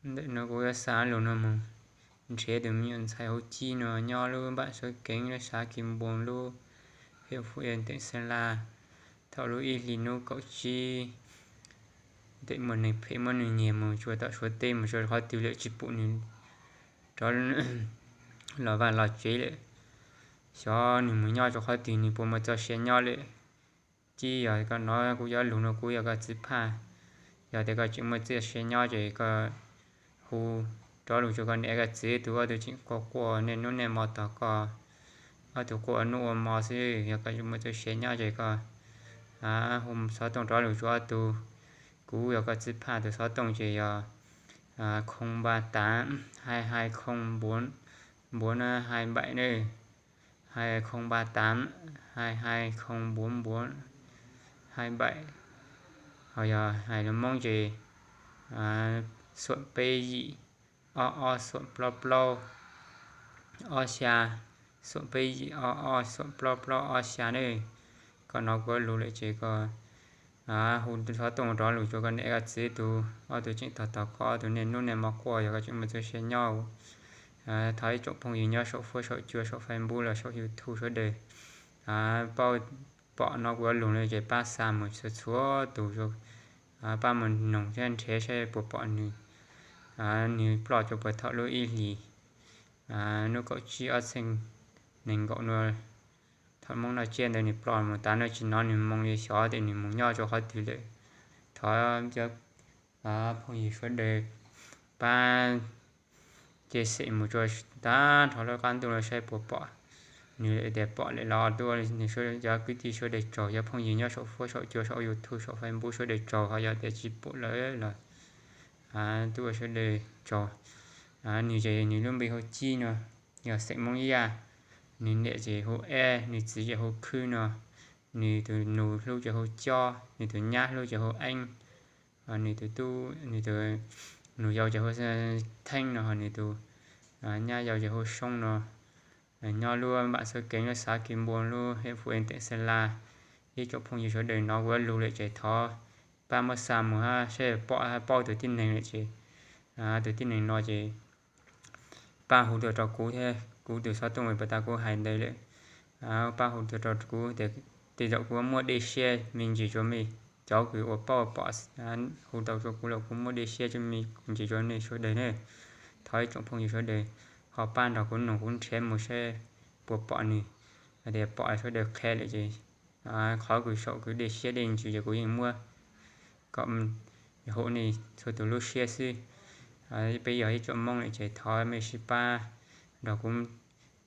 Ntawm no kuv yuav xa lus no mus nrhiav tus me nyuam ntxhais hu Cib no nyob lub npam Suav Keev lub xav Kis Npoos lub hej Fu Ees teem Xeem Las. Thaum lub ib hlis hnub kaum tsib, ntawm muaj neeg phem muab nws nyiag mus tsuas tom Suav teb mus tsuas qhov twg lawm tsis pum nws rov los vaj los tsev lawm. Xyov nws mus nyob rau qhov twg, nws puas muaj txoj sia nyob lawm. Cib, yog koj hnov kuv cov lus no kuv yog koj txiv phaj, yog tias koj tseem muaj txoj sia nyob ces koj hu rov lus rau koj niam koj txiv, tus ob tug tseem quaj quaj niaj hnub niaj hmo tos koj, ob tug quaj ua hnub ua hmo xwb. Yog koj tseem muaj txoj sia nyob ces koj hu xov tooj rov lus rau ob tug. Kuv yog koj txiv phaj, tus xov tooj ces yog không ba tám hai hai không bốn bốn hai bảy ne, hai không ba tám hai hai không bốn bốn hai bảy. Ho yog hais lus Hmoob ces xuam peb yim ob ob xuam plaub plaub ob xya, xuam peb yim ob ob xuam plaub plaub ob xya ne. Koj hnov kuv lus lawm ces koj hu xov tooj rov lus rau koj niam koj txiv, tus ob tug tseem tos tos koj, ob tug niaj hnub niaj hmo quaj, yog koj tseem muaj txoj sia nyob. Thov ib tsoom phooj ywg nyob saum fuab saum cua saum Facebook los saum YouTube sawv daws paub pom hnov kuv lus no ces pab xa mus txhua txhua tus, pab mus noog thiab nrhiav saib puas pom nws. Nws ploj rau puag thaum lub ib hlis hnub kaum tsib ob txhiab nees nkaum no. Thaum Hmoob noj tsiab ntawd nws ploj mus tas no tsis hnov nws moo li, xyov tias nws mus nyob rau qhov twg lawm. Thov cov phooj ywg sawv daws pab cia xem mus rau tag nrho lub qab ntuj los saib puas pom nws lawm. Tias pom lawm los tuaj, cov kwv tij sawv daws tsaug, cov phooj ywg nyob saum fuab saum cua saum YouTube saum Facebook sawv daws tsaug, ho yog tias tsis pom lawm los tuaj ua sawv daws tsaug. Nws ces nws lub npe hu Cib no, yog xeem Hmoob Yaj. Nws niam ces hu Eb, nws txiv ces hu Khwb no. Nws tus nus hlub ces hu Cob, nws tus nyab hlub ces hu Eeb, nws tus tub, nws tus nus yau ces hu Theeb no, ho nws tus nyab yau ces hu Soob no. Nyob lub npam Xab Keev lub xav Kis Npua lub hej Fu Ees teem Xeem Las. Ib tsoom phooj ywg sawv daws hnov kuv lus lawm ces thov pab muab xa mus hab saib pom hab paub tus tib neeg lawm ces tus tib neeg no ces pab hu tuaj rau kuv thiab, kuv tus xov tooj puas tas kuv hais ntawd lawm. Pab hu tuaj rau kuv tias tej zaum kuv muaj dej siab me ntsis rua mej cov kws uas paub pom, hu tau rua kuv los kuv muaj dej siab me ntsis rua nej sawv daws ne. Thov ib tsoom phooj ywg sawv daws ho pab nrog kuv noog kuv nrhiav mus saib puas pom nws. Hais tias pom sawv daws qha lawm ces qhov kws saum kws dej siab dej ntsws ces kuv yeej muab kom hu nej txhua tus lub siab xwb. Peb yog ib tsoom Moob lawm ces thov mej sib pab nrog kuv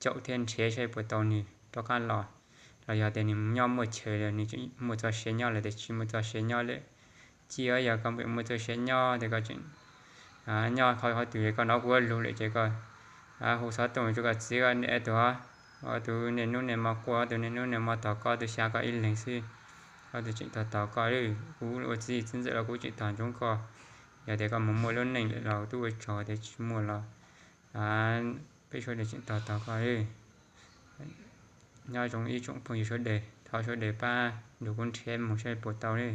caum thiab nrhiav saib puas tau nws rov qab los. Los yog tias nws nyob muaj chaw lawm, nws muaj txoj sia nyob lawm tias tsis muaj txoj sia nyob lawm. Txij yog koj muaj txoj sia nyob tias koj tseem nyob qhov twg koj hnov kuv lus lawm ces koj hu xov tooj rua koj txiv koj niam tus, tus niaj hnub niaj hmo quaj, tus niaj hnub niaj hmo tos koj, tus xya koj ib leeg xwb, koj tus tseem tos tos koj. Kuv ua txiv txiv ntxawm los kuv tseem tos ntsoov koj. Yog tias koj mus muaj lub neej lawm los tub ua tsaug, tias tsis muaj los peb sawv daws tseem tos tos koj. Nyob zoo ib tsoom phooj ywg sawv daws, thov sawv daws pab nrog kuv nrhiav mus saib puas tau li.